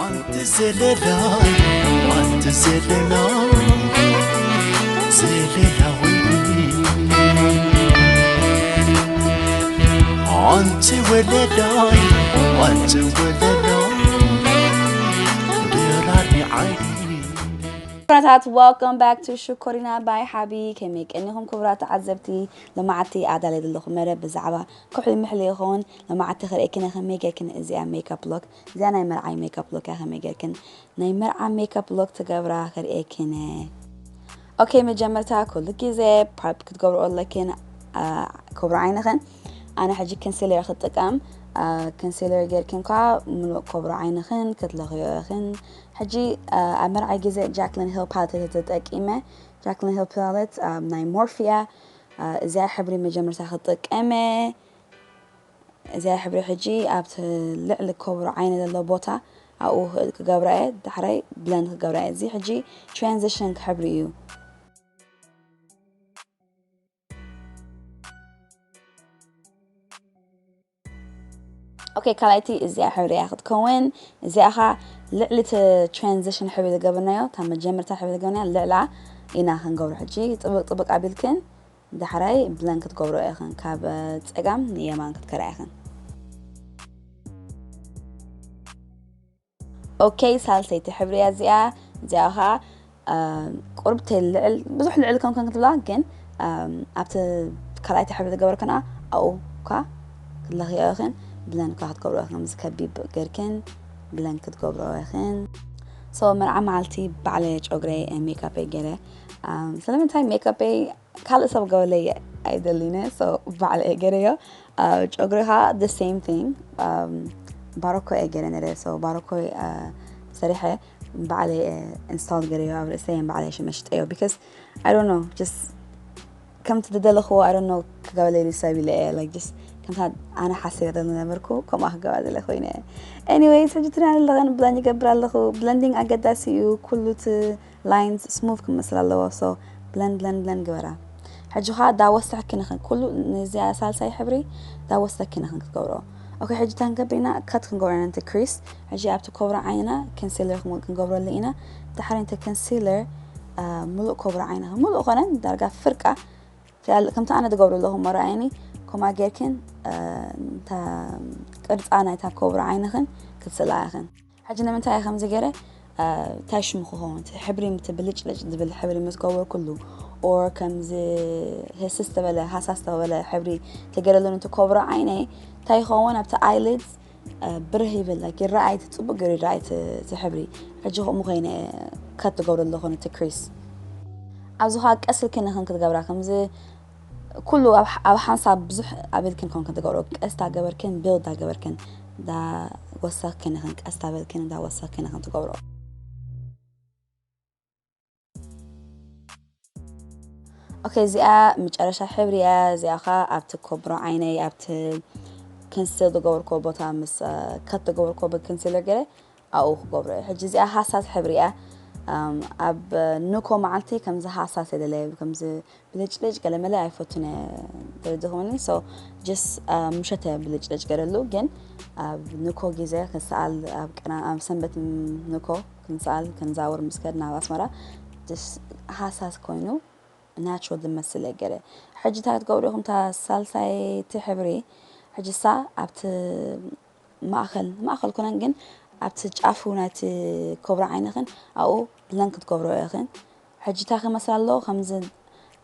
ኣንቲ ዘለላ ኣንቲ ዘለላ ዘለላ ወይ ኣንቲ ወለዳይ ኣንቲ ወለላ ደራሪ ዓይኒ ክቡራታት፣ welcome back to ሽኮሪና by ሓቢ። ከመይ ቀኒኹም ክቡራት ተዓዘብቲ? ሎማዓቲ ኣዳልየ ዘለኹ መደብ ብዛዕባ ኩሕሊ ምሕሊ ይኸውን። ሎማዓቲ ክርእየኪነ ከመይ ጌርክን እዚኣ ሜካፕ ሎክ፣ እዚኣ ናይ መርዓይ ሜካፕ ሎክ እያ። ከመይ ጌርክን ናይ መርዓ ሜካፕ ሎክ ትገብራ ክርእየኪነ። ኦኬ፣ መጀመርታ ኩሉ ግዜ ፕራፕ ክትገብርኦ ኣለክን ኮብሮ ዓይንኽን። ኣነ ሕጂ ኮንሲለር ክጥቀም። ኮንሲለር ጌርክን ኳ ምሉእ ኮብሮ ዓይንኽን ክትለኽዮ ኢኽን። ሕጂ ኣብ መርዓይ ግዜ ጃክሊን ሂል ፓለት ተጠቂመ። ጃክሊን ሂል ፓለት ናይ ሞርፊያ። እዚኣ ሕብሪ መጀመርታ ክጥቀመ። እዚኣ ሕብሪ ሕጂ ኣብቲ ልዕሊ ኮብሮ ዓይነ ዘሎ ቦታ ኣብኡ ክገብራ እየ። ዳሕራይ ብለንድ ክገብራ እየ። እዚ ሕጂ ትራንዚሽን ሕብሪ እዩ። ኦኬ፣ ካልኣይቲ እዚኣ ሕብሪ እያ ክትከውን። እዚኣ ኻ ልዕሊ እቲ ትራንዚሽን ሕብሪ ዝገበርናዮ፣ እታ መጀመርታ ሕብሪ ዝገበርናዮ ልዕላ ኢና ክንገብሮ። ሕጂ ጥብቅ ጥብቅ ኣቢልክን ዳሕራይ ብለን ክትገብሮ ኢኽን። ካብ ጸጋም ንየማን ክትከዳ ኢኽን። ኦኬ፣ ሳልሰይቲ ሕብሪ እያ እዚኣ። እዚኣ ኸዓ ቁርብ ተልዕል፣ ብዙሕ ልዕል ከም ከም ክትብላ፣ ግን ኣብቲ ካልኣይቲ ሕብሪ ዝገበርክና ኣብኡ ኳ ክትለኽዮ ኢኽን። ብለን ኳ ክትገብሮ ኢኽን። ምስ ከቢብ ገርክን ብለን ክትገብሮ ኢኽን። ሶ መርዓ መዓልቲ ባዕለ ጨጉረይ ሜካፕ ገይረ። ስለምንታይ ሜካፕ ካልእ ሰብ ገበለይ ኣይደሊነ። ሶ ባዕለ ገረዮ። ጨጉሪ ኸዓ the same thing። ባሮኮ እየ ገይረ ነረ። ሶ ባሮኮ ሰሪሐ ባዕለ ኢንስታል ገረዮ ኣብ ርእሰይ፣ ባዕለ ሽመሽጠዮ። Because I don't know, just ከምቲ ዝደለኽዎ፣ I don't know፣ ክገበለይ ሰብ ኢለ እየ። Like, just ከምታ ኣነ ሓሲበ ዝነበርኩ ከምኣ ክገባ ዝለ ኮይነ። Anyways፣ ሕጂ ትሪኣኒ ኣለኽን ብለንድ ይገብር ኣለኹ። ብለንዲንግ ኣገዳሲ እዩ። ኩሉ እቲ ላይንስ ስሙዝ ክመስል ኣለዎ። So ብለንድ ብለንድ ብለንድ ግበራ። ሕጂ ኸዓ ዳወሰክን ኢኽን፣ ኩሉ ነዚኣ ሳልሳይ ሕብሪ ዳወሰክን ኢኽን ክትገብሮ። ኦኬ፣ ሕጂ እንታይ ክንገብር ኢና? ከት ክንገብሮ ኢና ነቲ ክሪስ። ሕጂ ኣብቲ ኮብሮ ዓይንና ኮንሲለር ክንገብረሉ ኢና። ድሓር ነቲ ኮንሲለር ሙሉእ ኮብሮ ዓይንና፣ ሙሉእ ኮነን ዳርጋ ፍርቃ ከምቲ ኣነ ዝገብሮ ኣለኹ መርኣየኒ። ከምኣ ጌርክን እታ ቅርጻ ናይታ ኮብሮ ዓይንኽን ክትስእላ ኢኽን። ሕጂ ንምንታይ እየ ከምዚ ገይረ? እንታይ ሽሙ ክኸውን? እቲ ሕብሪ፣ እቲ ብልጭልጭ ዝብል ሕብሪ ምስ ገበርኩሉ፣ ኦር ከምዚ ህስስ ተበለ፣ ሃሳስ ተበለ ሕብሪ ተገይረሉ ነቲ ኮብሮ ዓይነይ፣ እንታይ ይኸውን? ኣብቲ ኣይሊድስ ብርህ ይብል፣ ላይክ፣ ይረኣይ፣ እቲ ጽቡቅ ገይሩ ይረኣይ እቲ፣ እቲ ሕብሪ። ሕጂ ከምኡ ኮይነ ከት ትገብሩ ኣለኹ ነቲ ክሪስ። ኣብዚ ኸዓ ቀስ ኢልክን ኢኽን ክትገብራ፣ ከምዚ ኩሉ ኣብ፣ ኣብ ሓንሳብ ብዙሕ ኣቢልክን ኮንክን ትገብሮ፣ ቀስ እንዳገበርክን ቢልድ እንዳገበርክን እንዳወሰኽክን ኢኽን፣ ቀስ እንዳበልክን እንዳወሰኽክን ኢኽን ትገብሮ። ኦኬ፣ እዚኣ መጨረሻ ሕብሪ እያ። እዚኣ ኸዓ ኣብቲ ኮብሮ ዓይነይ፣ ኣብቲ ኮንሲል ዝገበርክዎ ቦታ፣ ምስ ከት ዝገበርክዎ ብኮንሲለር ገይረ ኣብኡ ክገብሮ እየ። ሕጂ እዚኣ ሃሳስ ሕብሪ እያ። ኣብ ንኮ መዓልቲ ከምዚ ሃሳስ እየ ደለየ፣ ከምዚ ብልጭልጭ ገለመለ ኣይፈቱን እየ ተረዲእኩምኒ። So just ምሸት እየ ብልጭልጭ ገይረሉ፣ ግን ኣብ ንኮ ግዜ ክንሰኣል፣ ኣብ ቅና፣ ኣብ ሰንበት ንኮ ክንሰኣል ክንዛወር ምስ ከድና ኣብ ኣስመራ፣ just ሃሳስ ኮይኑ ናቹራል ዝመስል እየ ገይረ። ሕጂ እንታይ ክትገብሩ ኢኹም? እታ ሳልሳይቲ ሕብሪ፣ ሕጂ እሳ ኣብቲ ማእኸል፣ ማእኸል ኮነን ግን ኣብቲ ጫፉ ናይቲ ኮብራ ዓይንኽን ኣብኡ ብለን ክትገብሮ ኢኽን። ሕጂ እንታይ ክመስል ኣለዎ? ከምዚ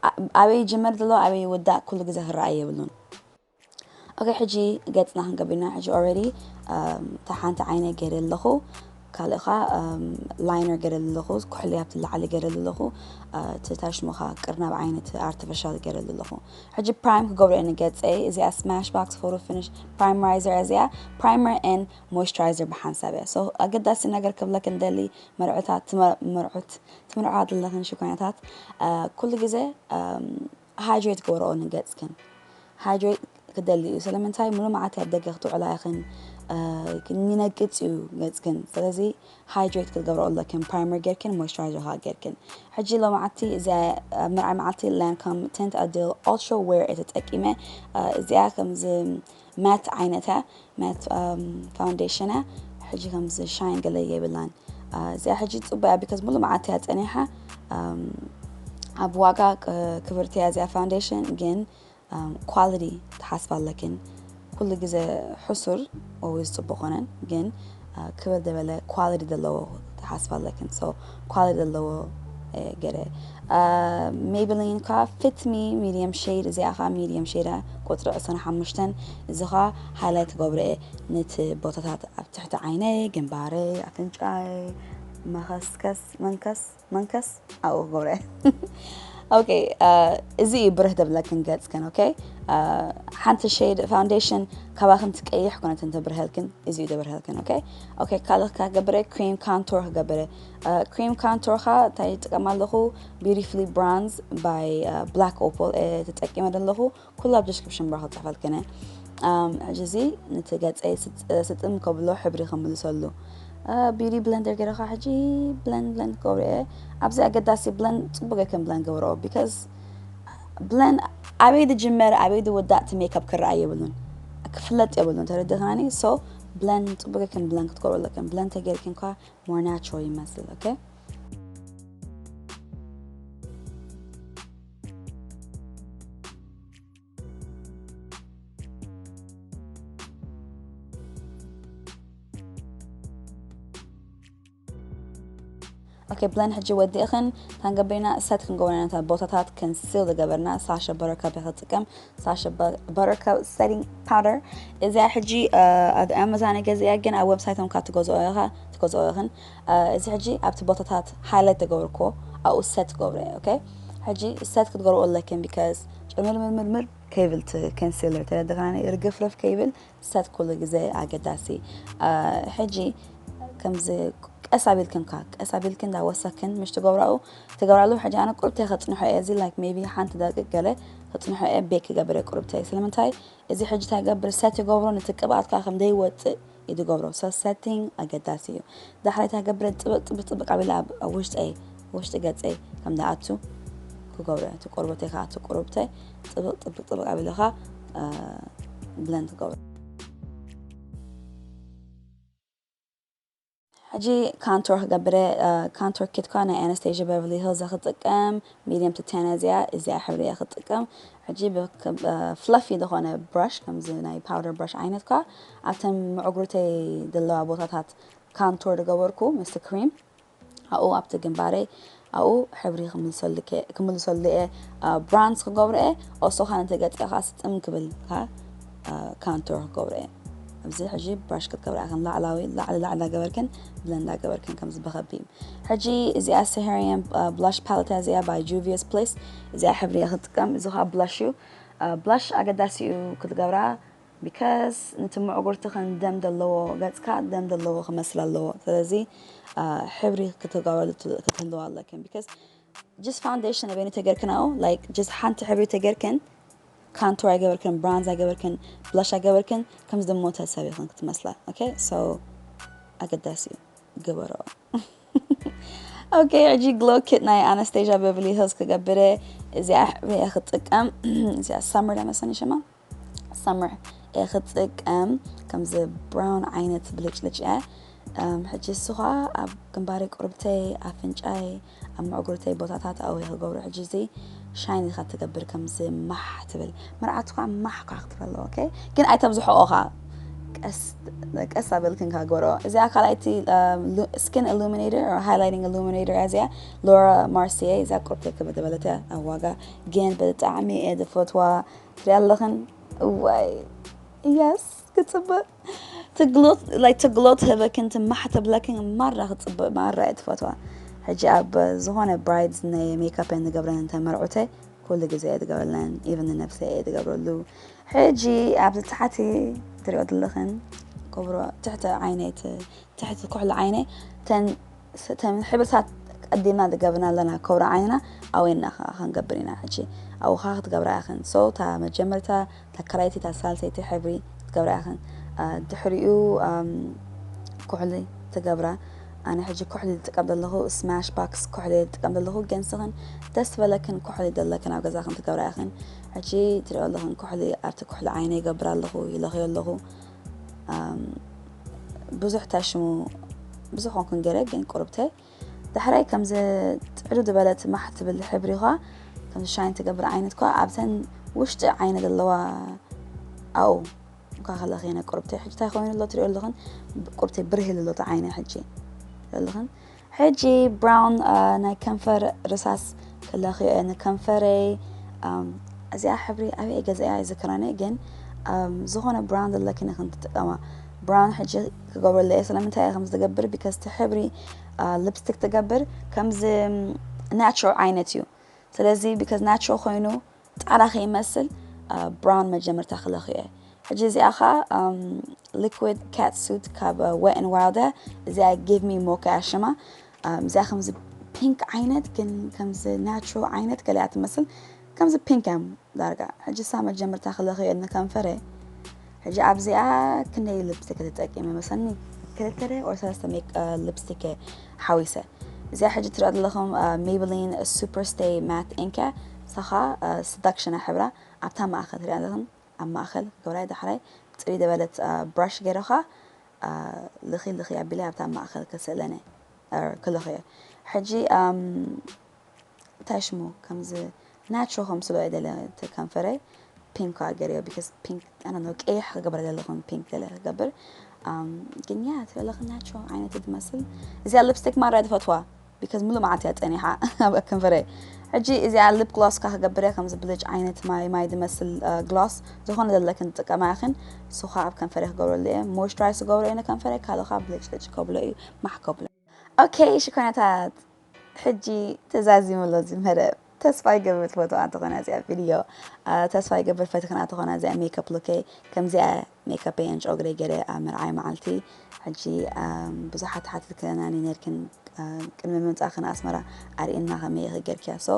ኣ-፣ ኣበይ ይጅመር ዘሎ ኣበይ ይውዳእ ኩሉ ግዜ ክረኣይ የብሉን። ኦኬ፣ ሕጂ ገጽና ክንገብር ኢና። ሕጂ ኦልሬዲ እታ ሓንቲ ዓይነይ ገይረ ኣለኹ፣ ካልእ ኸዓ ላይነር ገይረ ኣለኹ፣ ኩሕሊ ኣብቲ ላዕሊ ገይረ ኣለኹ፣ እቲ ታሽሙ ኸዓ ቅርናብ ዓይኒ እቲ ኣርቲፊሻል ገይረ ኣለኹ። ሕጂ ፕራይም ክገብሮ እየ ንገጸይ። እዚኣ ስማሽ ባክስ ፎቶ ፊኒሽ ፕራይመራይዘር እያ። እዚኣ ፕራይመር ኤን ሞይስቸራይዘር ብሓንሳብ እያ። So ኣገዳሲ ነገር ክብለክን ደሊ መርዑታት፣ ትመ-፣ መርዑት፣ ትምርዓዋ ዘለኽን ሽኮኛታት፣ ኩሉ ግዜ ሃይድሬት ግበርኦ ንገጽክን። ሃይድሬት ክደሊ እዩ። ስለምንታይ? ሙሉእ መዓልቲ ኣብ ደገ ክትውዕላ ኢኽን፣ ይነቅጽ እዩ ገጽክን። ስለዚ ሃይድሬት ክትገብርኦ ኣለክን፣ ፕራይመር ጌርክን ሞይስቸራይዘር ኸዓ ጌርክን። ሕጂ ሎማዓቲ እዚኣ ኣብ መርዓይ መዓልቲ ላንኮም ቲንት ኣዲል ኦልትራ ዌር እየ ተጠቂመ። እዚኣ ከምዚ ማት ዓይነት እያ፣ ማት ፋውንዴሽን እያ። ሕጂ ከምዚ ሻይን ገለ የብላን። እዚኣ ሕጂ ጽቡያ because ሙሉ መዓት እያ ጸኒሓ። ኣብ ዋጋ ክብርቲ እያ እዚኣ ፋውንዴሽን፣ ግን ኳሊቲ ትሓስባ ኣለክን። ኩሉ ግዜ ሕሱር always ጽቡቅ ኮነን፣ ግን ክብል ደበለ ኳሊቲ ዘለዎ ትሓስባ ኣለክን። So ኳሊቲ ዘለዎ ገለ። ሜብሊን ካ ፊት ሚ ሚዲየም ሼድ፣ እዚኣ ካ ሚዲየም ሼድ ቁፅሪ ዕስራን ሓሙሽተን። እዚ ካ ሃይላይት ገብረ ነቲ ቦታታት ኣብ ትሕቲ ዓይነይ፣ ግንባረይ፣ ኣፍንጫይ፣ መኸስከስ መንከስ መንከስ ኣብኡ ክገብረ። ኦኬ፣ እዚ እዩ ብርህ ደብለክን ገጽክን። ኦኬ፣ ሓንቲ ሼድ ፋውንዴሽን ካባክን ትቀይሕ ኮነት እንተብርሀልክን እዚ እዩ ደብርሀልክን። ኦኬ፣ ኦኬ፣ ካልእ ክገብረ ክሪም ካንቶር ክገብረ። ክሪም ካንቶር ካ እንታይ ይጥቀም ኣለኹ? ቢዩቲፉሊ ብራንዝ ባይ ብላክ ኦፖል ተጠቂመ ዘለኹ። ኩሉ ኣብ ዲስክሪፕሽን ባር ክጽሕፈልክን እየ። ሕጂ እዚ ነቲ ገጸይ ስጥም ከብሎ ሕብሪ ከምልሰሉ ቢዩቲ ብለንደር ገይረኻ ሕጂ ብለንድ ብለንድ ክገብሮ እየ። ኣብዚ ኣገዳሲ ብለንድ ጽቡቅ ጌርክን ብለንድ ገብሮ because ብለንድ ኣበይ ዝጅመር ኣበይ ዝውዳእ እቲ ሜክኣፕ ክረኣ የብሉን፣ ክፍለጥ የብሉን። ተረድእክናኒ? So ብለንድ ጽቡቅ ጌርክን ብለንድ ክትገብሮ ኣለክን። ብለንድ ተጌርክን ኳ more natural ይመስል። ኦኬ። ኦኬ፣ ብለን ሕጂ ወዲእኽን ታንገብሪና ሰት ክንገብረና ነታ ቦታታት ክንስል ዝገበርና ሳሸ በረከብ ክጥቀም። ሳሸ በረከብ ሰቲንግ ፓውደር እዚኣ ሕጂ ኣብ ኣማዛን ገዚኣ፣ ግን ኣብ ዌብሳይቶም ካብ ትገዝኦ ኢኻ ትገዝኦ ኢኽን። እዚ ሕጂ ኣብቲ ቦታታት ሃይላይት ተገብርኮ ኣብኡ ሰት ገብረ። ኦኬ፣ ሕጂ ሰት ክትገብርኦ ኣለክን because ጭምርምርምርምር ከይብል እቲ ኮንሲለር ተረድኻኒ ርግፍርፍ ከይብል ሰት ኩሉ ግዜ ኣገዳሲ። ሕጂ ከምዚ ቀስ ኣቢልክን ካ ቀስ ኣቢልክን እንዳወሰክን ምሽ ትገብራኡ ትገብራሉ። ሕጂ ኣነ ቁርብተይ ከጽንሖ እየ፣ እዚ ላይክ ሜቢ ሓንቲ ደቂቅ ገለ ከጽንሖ እየ፣ ቤክ ክገብር እየ ቁርብተይ። ስለምንታይ እዚ ሕጂ እንታይ ገብር ሰት ይገብሮ፣ ነቲ ቅብኣት ከዓ ከም ደይወጽእ እዩ ዝገብሮ። So ሰቲንግ ኣገዳሲ እዩ። ዳሕራይ እንታይ ገብር ጥብቅ ጥብቅ ጥብቅ ኣቢለ ኣብ ውሽጠይ ውሽጢ ገጸይ ከም ዝኣቱ ክገብሮ እየ። እቲ ቆርበተይ ከዓ እቲ ቁርብተይ ጥብቅ ጥብቅ ጥብቅ ኣቢለ ከዓ ብለንድ ክገብሮ። ሕጂ ካንቶር ክገብረ። ካንቶር ኪት ኳ ናይ ኣናስቴዥያ በቨርሊ ሂልስ ክጥቀም፣ ሚድየም ቱ ቴን እዚኣ እዚኣ ሕብሪ እየ ክጥቀም። ሕጂ ፍለፊ ዝኾነ ብራሽ ከምዚ ናይ ፓውደር ብራሽ ዓይነት ኳ ኣብተን ምዕጉርተይ ዘለዋ ቦታታት ካንቶር ዝገበርኩ ምስቲ ክሪም ኣብኡ ኣብቲ ግንባረይ ኣብኡ ሕብሪ ክምልሰሉ እየ። ብራንስ ክገብሮ እየ። ኦሶ ካ ነቲ ገጽ ካ ስጥም ክብል ካ ካንቶር ክገብሮ እየ። ኣብዚ ሕጂ ብራሽ ክትገብራ ኢኽን ላዕላዊ ላዕሊ ላዕሊ ገበርክን ብለንድ ገበርክን ከምዚ ብኸቢ። ሕጂ እዚኣ ሰሄሪያን ብላሽ ፓለት እዚኣ ባይ ጁቪየስ ፕሌስ እዚኣ ሕብሪ እየ ክጥቀም። እዚ ካ ብላሽ እዩ። ብላሽ ኣገዳሲ እዩ ክትገብራ because ነቲ ምዕጉርትኽን ደም ዘለዎ ገጽካ ደም ዘለዎ ክመስል ኣለዎ። ስለዚ ሕብሪ ክትገብረሉ ክትህልዋ ኣለክን because just ፋውንዴሽን ኣበይኑ ተገርክናኡ like just ሓንቲ ሕብሪ ተገርክን ካንቶር ኣይገበርክን ብራንዝ ኣይገበርክን ብላሽ ኣይገበርክን ከም ዝሞተ ሰብ ኢኽን ክትመስላ። ኦኬ so ኣገዳሲ እዩ ግበረዋ። ኦኬ ሕጂ ግሎ ኪት ናይ ኣናስቴዥያ በቨርሊ ሂልስ ክገብረ እዚኣ ሕብሪ እየ ክጥቀም። እዚኣ ሳመር ዳመሰኒ ሽማ ሳመር እየ ክጥቀም። ከምዚ ብራውን ዓይነት ብልጭልጭ እየ። ሕጂ እሱ ከዓ ኣብ ግንባረይ ቁርብተይ ኣፍንጫይ ኣብ ምዕጉርተይ ቦታታት ኣውየ ክገብሮ። ሕጂ እዚ ሻይን ኢኻ ትገብር ከምዚ ማሕ ትብል መርዓቱ ከዓ ማሕ ኳ ክትብል ኣለዎ። ኦኬ ግን ኣይተብዝሖ ኦኻ ቀስ ኣበልክን ካግበሮ። እዚኣ ካልኣይቲ ስኪን ኢሉሚኔተር ሃይላይቲንግ ኢሉሚኔተር እያ። እዚኣ ሎራ ማርሲየ እዚኣ ቁርብተይ ክብር ዝበለት እያ ኣብ ዋጋ ግን ብጣዕሚ እየ ዝፈትዋ። ትሪኣ ኣለኽን እዋይ የስ ክፅብቅ ትግሎት ትህበክን ትማሕ ተብለክን ማራ ክፅብቅ ማራ እየ ትፈትዋ። ሕጂ ኣብ ዝኾነ ብራይድስ ናይ ሜካፕ እየን ዝገብረን እንተ መርዑተይ ኩሉ ግዜ እየ ዝገብረለን ኢቨን ንነብሰይ እየ ዝገብረሉ። ሕጂ ኣብዚ ታሕቲ ትሪኦ ዘለኽን ክብሮ ትሕቲ ዓይነይ ትሕቲ ኩሕሊ ዓይነይ ተን ተን ሕብርታት ቀዲምና ዝገብርና ኣለና ክብሪ ዓይንና ኣወይና ከዓ ክንገብር ኢና። ሕጂ ኣብኡ ከዓ ክትገብራ ኢኽን so እታ መጀመርታ እታ ካልኣይቲ እታ ሳልሰይቲ ሕብሪ ክትገብራ ኢኽን። ድሕሪኡ ኩሕሊ ትገብራ። ኣነ ሕጂ ኩሕሊ ዝጥቀም ዘለኹ ስማሽ ባክስ ኩሕሊ ዝጥቀም ዘለኹ ገንስኽን ደስ ዝበለክን ኩሕሊ ዘለክን ኣብ ገዛኽን ትገብራ ኢኽን። ሕጂ ትሪኦ ኣለኽን ኩሕሊ ኣብቲ ኩሕሊ ዓይነ ይገብር ኣለኹ ይለኽዮ ኣለኹ። ብዙሕ ታሽሙ ብዙሕ ኮንኩን ገለ ግን ቁርብተይ ድሕራይ ከምዚ ጥዕዱ ዝበለት ማሕ ትብል ሕብሪ ኳ ከምዚ ሻይን ትገብር ዓይነት ኳ ኣብተን ውሽጢ ዓይነ ዘለዋ ኣኡ እኳ ከለኺ ነ ቁርብተይ ሕጂ እንታይ ኮይኑ ኣሎ ትሪኦ ኣለኽን ቁርብተይ ብርህ ኢሉ ኣሎ እቲ ዓይነ ሕጂ ኣለኽን ሕጂ ብራውን ናይ ከንፈር ርሳስ ከለኺ ንከንፈረይ እዚኣ ሕብሪ ኣበይ ገዛያ ኣይዝክራነ ግን ዝኾነ ብራንድ ኣለኪ ንክን ትጥቀማ ብራውን ሕጂ ክገብረለ እየ ስለምንታይ እየ ከምዝገብር ቢካዝ እቲ ሕብሪ ሊፕስቲክ ትገብር ከምዚ ናቹራል ዓይነት እዩ ስለዚ ቢካዝ ናቹራል ኮይኑ ፃዕዳ ከይመስል ብራውን መጀመርታ ክለኽዮ እየ ሕጂ እዚኣ ኸ ሊኩድ ካት ሱት ካብ ዌት ን ዋይልድ እዚኣ ጊቭ ሚ ሞካ እያ ሽማ እዚኣ ከምዚ ፒንክ ዓይነት ግን ከምዚ ናቹራል ዓይነት ገሊኣ ትመስል ከምዚ ፒንክ እያ ዳርጋ ሕጂ ሳ መጀመርታ ክለኽዮ ንከንፈረ ሕጂ ኣብዚኣ ክንደይ ሊፕስቲክ ተጠቂመ መሰኒ ክልተ ደ ወር ሰለስተ ሜክ ሊፕስቲክ ሓዊሰ እዚኣ ሕጂ ትሪኦ ዘለኹም ሜብሊን ሱፐር ስቴይ ማት ኢንክ እያ ሳኻ ሰዳክሽን ሕብራ ኣብታ ማእኸል ትሪኣ ዘለኹም ኣብ ማእኸል ክገብራይ ዳሕራይ ፅሪ ደበለት ብራሽ ገይረኻ ልኺ ልኺ ኣቢለ ኣብታ ማእኸል ክስእለነ ክልኽዮ ሕጂ እንታይ ሽሙ ከምዚ ናቹራል ከምስሎ እየ ደለ እቲ ከንፈረይ ፒንክ ገርዮ ቢካዝ ፒንክ ኣነ ነው ቀይሕ ክገብረ ዘለኹም ፒንክ ደለ ክገብር ግን ያ ትበለኽ ናቹራል ዓይነት ትመስል እዚኣ ሊፕስቲክ ማራ ዝፈትዋ ቢካዝ ሙሉእ መዓልቲ እያ ፀኒሓ ኣብ ከንፈረይ ሕጂ እዚኣ ሊፕ ግሎስ ካ ክገብር እየ ከምዚ ብልጭ ዓይነት ማይ ማይ ዝመስል ግሎስ ዝኾነ ዘለክን ዝጥቀማ ኢኽን ንሱ ኸዓ ኣብ ከንፈረይ ክገብረሉ እየ ሞይስቸራይዝ ክገብሮ እየ ንከንፈረይ ካልእ ኸዓ ብልጭ ልጭ ከብሎ እዩ ማሕ ከብሎ ኦኬ ሽኮነታት ሕጂ ተዛዚሙ ኣሎ እዚ መደብ ተስፋ ይገብር ትፈትዋ እንተኾነ እዚኣ ቪድዮ ተስፋ ይገብር ፈቲኽና እንተኾነ እዚኣ ሜክኣፕ ሉከይ ከምዚኣ ሜክኣፐይ ን ጨጉረይ ገይረ ኣብ መርዓይ መዓልቲ ሕጂ ብዙሓት ሓቲትክለናኒ ነርክን ቅድሚ ምምፃእክን ኣስመራ ኣርእየና ከመይ ኢኺ ገይርክያ so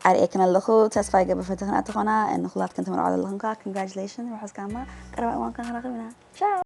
ኣርእየክን ኣለኹ ተስፋ ይገብር ፈቲኽና እንተኾና ንኹላትክን ትምርዓው ዘለኹም ከዓ congratulations ርሑስ ጋማ ቀረባ እዋን ክንራኸብ ኢና ቻው